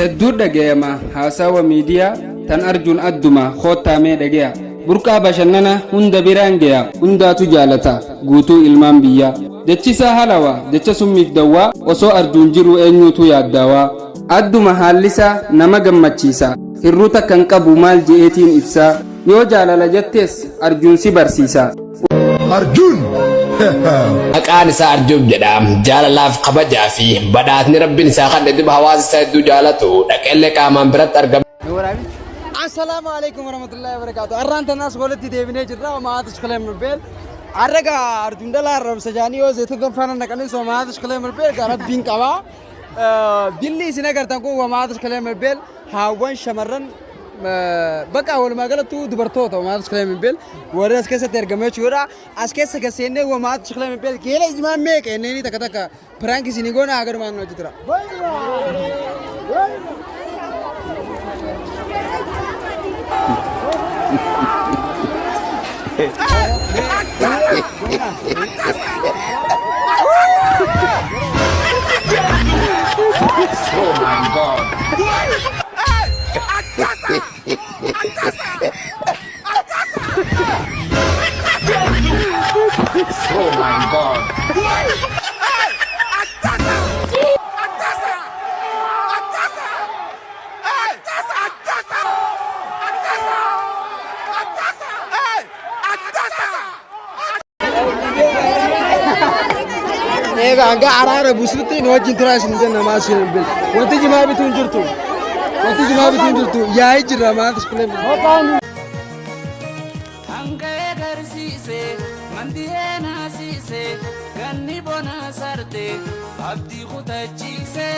Hedduu dhagayama haasawa miidiyaa tan arjuun adduma koottaa mee dhagaya. Burqaa bashannana hunda biraan geya hundaatu jaalata guutuu ilmaan biyyaa. Jechisaa halawa jecha summiif dawwaa osoo arjuun jiruu eenyuutu yaaddaawaa. Adduma haallisaa nama gammachiisa hirruu takka hin qabu maal je'eetiin ibsaa. Yoo jaalala jettees arjuun si barsiisa. Arjun! Maqaan isaa Arjuun jedha. Jaalalaaf kabajaa fi badhaasni rabbiin isaa kan duba hawaasa isaa hedduu jaalatu dhaqeellee qaamaan biratti argama. Assalaamu alaikum warahmatullahi wabarakatuh. Arraan tanaas walitti deebinee jirra. Maatish Kileem Beel. Arraga Arjuun dhalaa arrabsa jaanii yoo zeetu faana naqanii so Maatish Kileem Beel gaa rabbiin qabaa. Dilli isin agartan kun Maatish Kileem Beel haawwan shamarran bakka walumaa galattuu dubartoota Maatish Kileem Beel warri as keessatti argamu jechuudha. As keessa gaseennee Maatish Kileem Beel keela ijmaan meeqa jenneenii takka takka piraank isinii goona agarumaan hojii tura. Egaa hanga araara buusutti nu wajjin turaa isin jenna maal isin bil. Wanti jimaa bituu hin jirtu. Wanti jimaa bituu hin jirtu. Yaa'ii jirra maal isin bil. Hanga agarsiise mandiyee naasiise ganni bona sarte abdii kutachiise.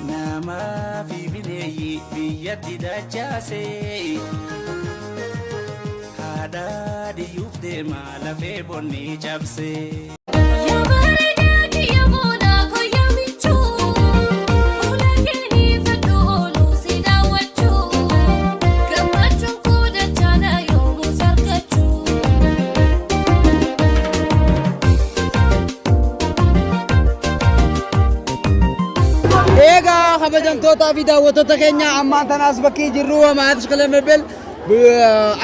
Namaa fi bineeyyi biyyatti dachaase. Haadha diyyuuf deema lafee bonni cabse. Egaa kabajamtootaa fi daawwattoota keenya ammaan tanaas bakkee jirru Maatish Kileem Beel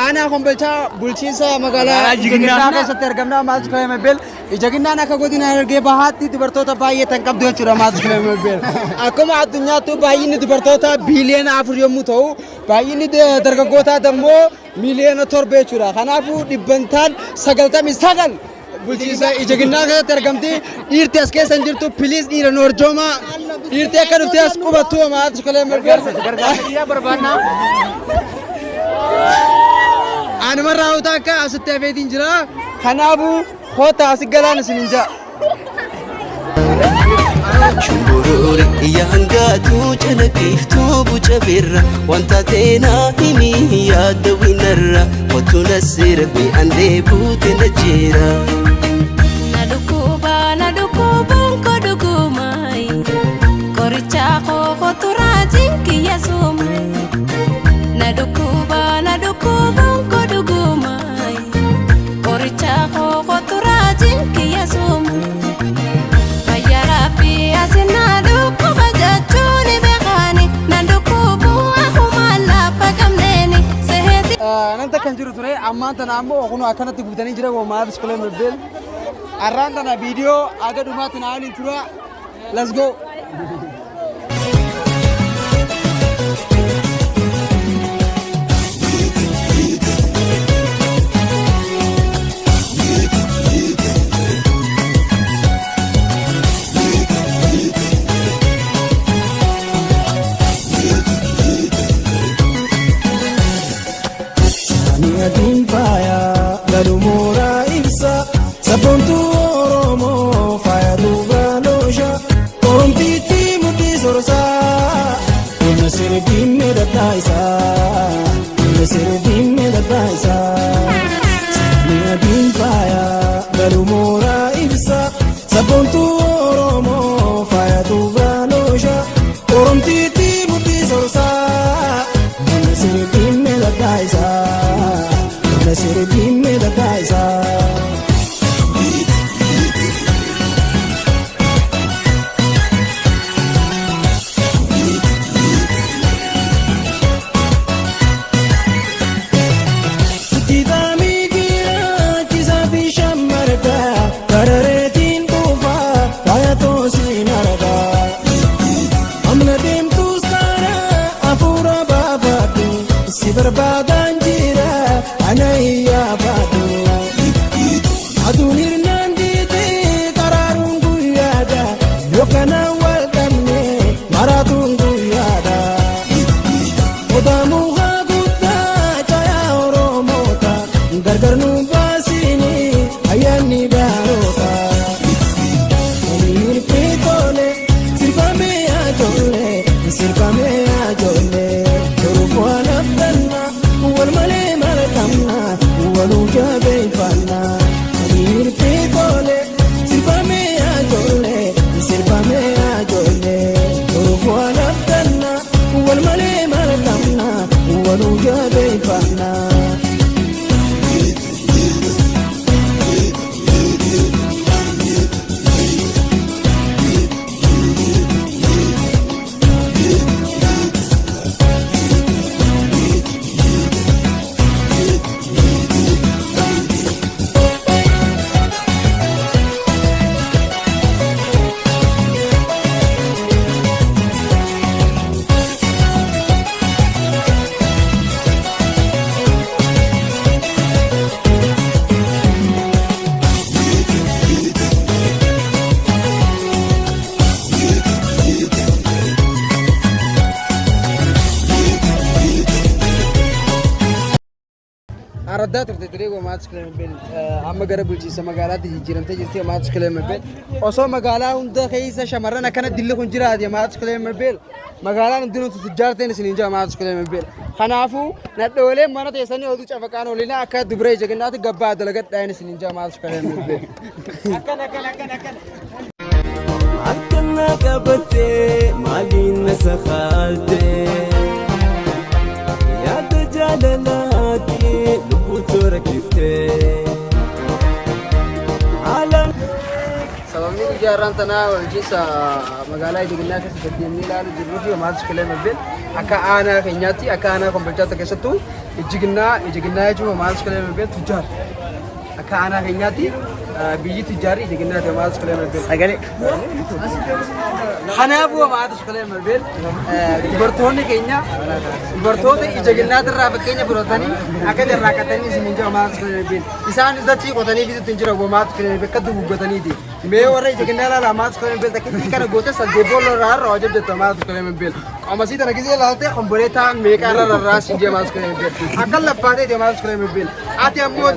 aanaa Kombolchaa bulchiinsa magaalaa Jiginnaa keessatti argamna. Maatish Kileem Beel Jiginnaan akka godina Harargee Bahaatti dubartoota baay'ee tan qabdu jechuudha Maatish Kileem Beel. Akkuma addunyaattuu baay'inni dubartoota biiliyoona 4 yommuu ta'u baay'inni dargaggootaa immoo miiliyoona 7 jechuudha. Kanaafuu dhibbantaan 99 bulchiinsa Ijaginnaa keessatti argamti. Dhiirti as keessa hin jirtu. Please dhiira nu arjoomaa. Dhiirti akka dhuftee as qubattu maatish Kileem Beel. Anuma raawwata akka asitti hafeetiin jira. Kanaafuu koota asi galaan isin hin ja'a. Shumburuuri yaangaatu calaqqiftuu buca birra wanta teenaa himi yaadda winarra kottu na sirbi andee buute na jira. Na dhukkuba na dhukkubuun koo dhugumaayi qoricha koo koturaa jinkiyya suumaayi. Na dhukkuba na dhukkubuun koo dhugumaayi qoricha koo koturaa jinkiyya suumaayi. Fayyaa rabbii asinaa dhukkuba jechuun beekaani na dhukkubu akkuma lafa qabneeni seheeti. Nan takka hin jiru ture ammaan tana ammoo kun akkanatti guutanii jira Maatish Kileem Beel. Arraan tana viidiyoo aga dhumaatti na waliin tura. Let's go. Saani adiin faaya galu mooraa ibsa sabboontuu Oromoo faaya duuba loosha Oromtiitti mudhii sorsaa humna sirbiin miidhagaa isaa humna sirbiin miidhagaa isaa. Saani adiin faaya galu mooraa ibsa sabboontuu Oromoo faaya duuba loosha Oromtiitti mudhii sorsaa humna sirbiin miidhagaa isaa humna sirbiin miidhagaa isaa. barbaadaan jira ana iyyaafatu. Aduun hirnaan diitee qaraaruun guyyaadha yookaan wal dhabne maraatuun guyyaadha. Odaa mukaa guddaa caayaa Oromoota gargar nu baasini ayyaanni baroota. Tole sirbamee ajoollee sirbamee ajoollee toruuf waan abdanna wal malee mala qabna waluu jabeeffanna. Tole sirbamee ajoollee sirbamee ajoollee toruuf waan abdanna wal malee mala qabna waluu jabeeffanna. Araddaa turte Direegoo Maatis Kileemabeel amma gara bulchiinsa magaalaatti jijjiiramtee jirti. Maatis Kileemabeel osoo magaalaa hunda keessa shamarran akkana dilli kun jiraate, Maatis Kileemabeel magaalaan hundinuu tujjaarteen isiniin jira, Maatis Kileemabeel. Kanaafuu nadhooleen mana teessanii oduu cafaqaan olina akka dubree jagannaatti gabbaa dalagadhaan isiniin jira, Maatis Kileemabeel. Akkana qabattee maaliin na sakaaltee yaada jaalalaati lubbuu toora kiftee haalaan. Sababni guyyaa har'aan tanaa bulchiinsa magaalaa Idiginnaa keessa deddeemnee ilaaluu jirruu fi Maatis Kileemabeel akka aanaa keenyaatti, akka aanaa Kombolchaatti, keessattuu Ijjiginnaa. Ijjiginnaa jechuun, Maatis Kileemabeel, tujjaar. Akka aanaa keenyaatti biyyi tujjaarri Ijjiginnaa ta'e, Maatis Kileemabeel. Sagalee. Kanaafuu, Maatis Kileemabeel, dubartoonni keenya dubartoota Ijjiginnaatirraa fakkeenya fudhatanii akka carraaqatanii isin hin jiru, Maatis Kileemabeel. Isaan dachii qotanii fitutti hin jiran, Maatis Kileemabeel, akka duguggataniiti. Mee warra Ijjiginnaa ilaalaa, Maatis Kileemabeel, takkitti kana goote saddeet boolla irraa har'a hojii hojjetta, Maatis Kileemabeel. Qomasii tana gisee ilaalte komboleetaa meeqa irra rarraasii jee, Maatis Kileemabeel. Akka laffaatee, Maatis Kileemabeel. Ati ammoo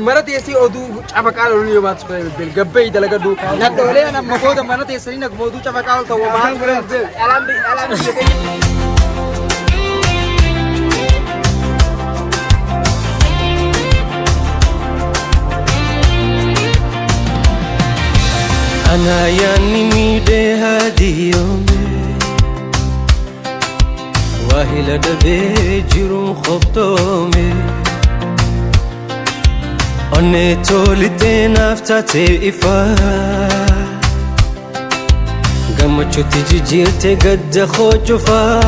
mana teessee oduu cafaqaa loluu yoo, Maatis Kileemabeel, gabbayii dalagadhu. Nadhoolee amma booda mana teessanii naguma oduu cafaqaa ol ta'u, Maatis Kileemabeel. Dhalaan biyya keenya. Anaayaanni miidhee hadiyoome waahila dhabee jiruun qophoome onnee tolitee naaf taatee ifa gammachuutti jijjiirte gadda koo cufaa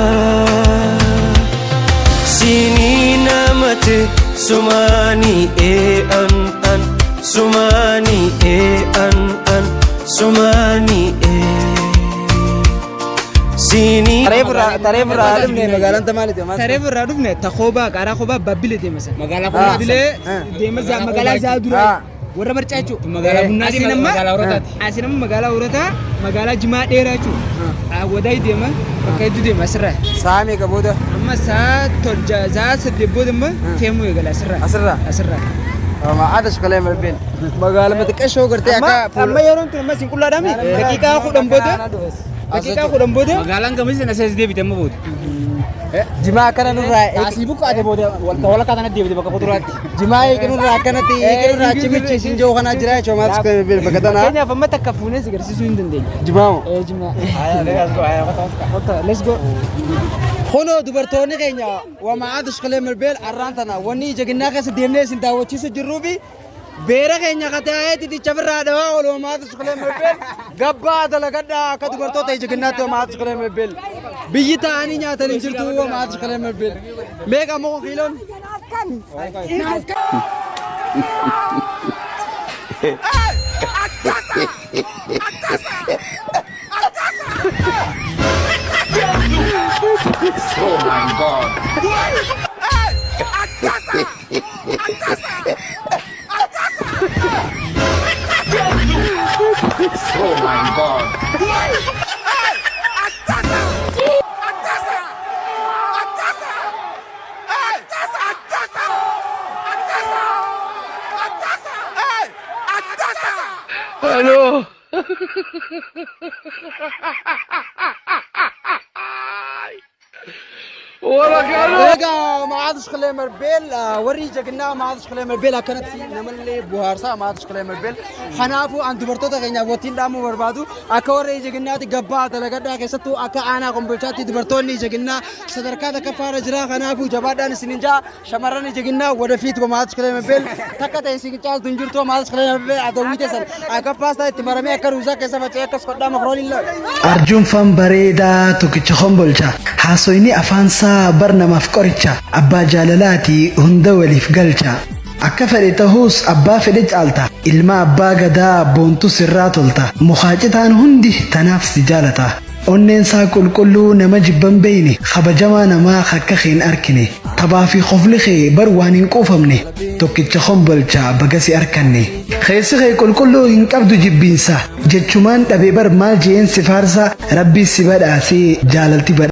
siinii namate sumaanii ee an an sumaanii ee an an sumaanii ee siinii. Taree irraa dhufne magaalaan tamaaliiti. Taree irraa dhufne Takoobaa karaa Koobaa Babbile deema sana. Magaalaa Baabbilee deema magaalaa zaa duraa warra barcaa jechuudha. Magaalaa Bunnaati, Asiin amma magaalaa Horataati. Asiin amma magaalaa Horataa, magaalaa Jimaa dheeraa jechuudha. Wadaay deema, bakka hedduu deema asirraa. Sa'a meeqa booda? Amma sa'a tolja sa'a 8 booda immoo fe'amuu eegala asirraa. Asirraa? Asirraa. Maata shukalee malbeen. Magaalaa xiqqashoo gartee akka Amma yeroon tun amma isin qullaadhaami daqiiqaa 10 booda, daqiiqaa 10 booda. Magaalaan gamasii sana as deebite amma booda. Jimaa akkana nurraa Asii buqqaate booda walakkaa kanatti deebite bakka kuduraatti. Jimaa eeginurraa akkanatti eeginurraa achi michi isin jiru kanaa jira jechuudha, Maata shukalee malbeen bakka tanaa. Fakkeenyaaf amma takka fuunee si agarsiisuu hin dandeenya. Jimaa moo? Ee, jimaa. Let's go. Kunoo dubartoonni keenya wamaa'aatu shukalee malbeel arraan tana wanni ija ginnaa keessa deemnee isin daawwachiisu jirruu fi beera keenya kataa'ee titicha birraa dhawaa oolu, wamaa'aatu shukalee malbeel, gabbaa dalagadhaa akka dubartoota ija ginnaatti, wamaa'aatu shukalee malbeel. Biyyi taa'anii nyaatan hin jirtu, wamaa'aatu shukalee malbeel. Meeqa ammoo kiiloon? Oh my God. Egaa Ma'aadus Qilee Marbeel warri jagnaa Ma'aadus Qilee Marbeel akkanatti namallee bohaarsaa Ma'aadus Qilee Marbeel. Kanaafuu an dubartoota keenyaaf wattiin dhaamuu barbaadu akka warra jagnaatti gabbaa dalagadhaa keessattuu akka aanaa kombolchaatti dubartoonni jagnaa sadarkaa takkaffaarra jira. Kanaafuu jabaadhaan isinin jaa shamarran jagnaa wadafiit Ma'aadus Qilee Marbeel takka ta'e isin caaltu hin jirtu Ma'aadus Qilee Marbeel adawwii teessan akka paastaa itti maramee akka ruuzaa keessa faca'ee akkas kodhaa makrooniin laala. Arjuunfaan bareedaa tokkicha kombolcha. Haasoyni afaansaa bar namaaf qoricha. Abbaa jaalalaati hunda waliif galcha. Akka fedhe ta'us abbaa fedhe caalta. Ilma abbaa gadaa boontu sirraa tolta. Mukaacitaan hundi tanaaf si jaalata. Onneen isaa qulqulluu nama jibban beeyne kabajamaa namaa akka hin arkine. Taphaa fi qofli kee bar waan hin quufamne tokkicha kombolcha baga si arkanne. Keessi kee qulqulluu hin qabdu jibbiinsa. Jechumaan dhabe bar maal jeen si faarsa rabbi si badhaasee jaalalti badha.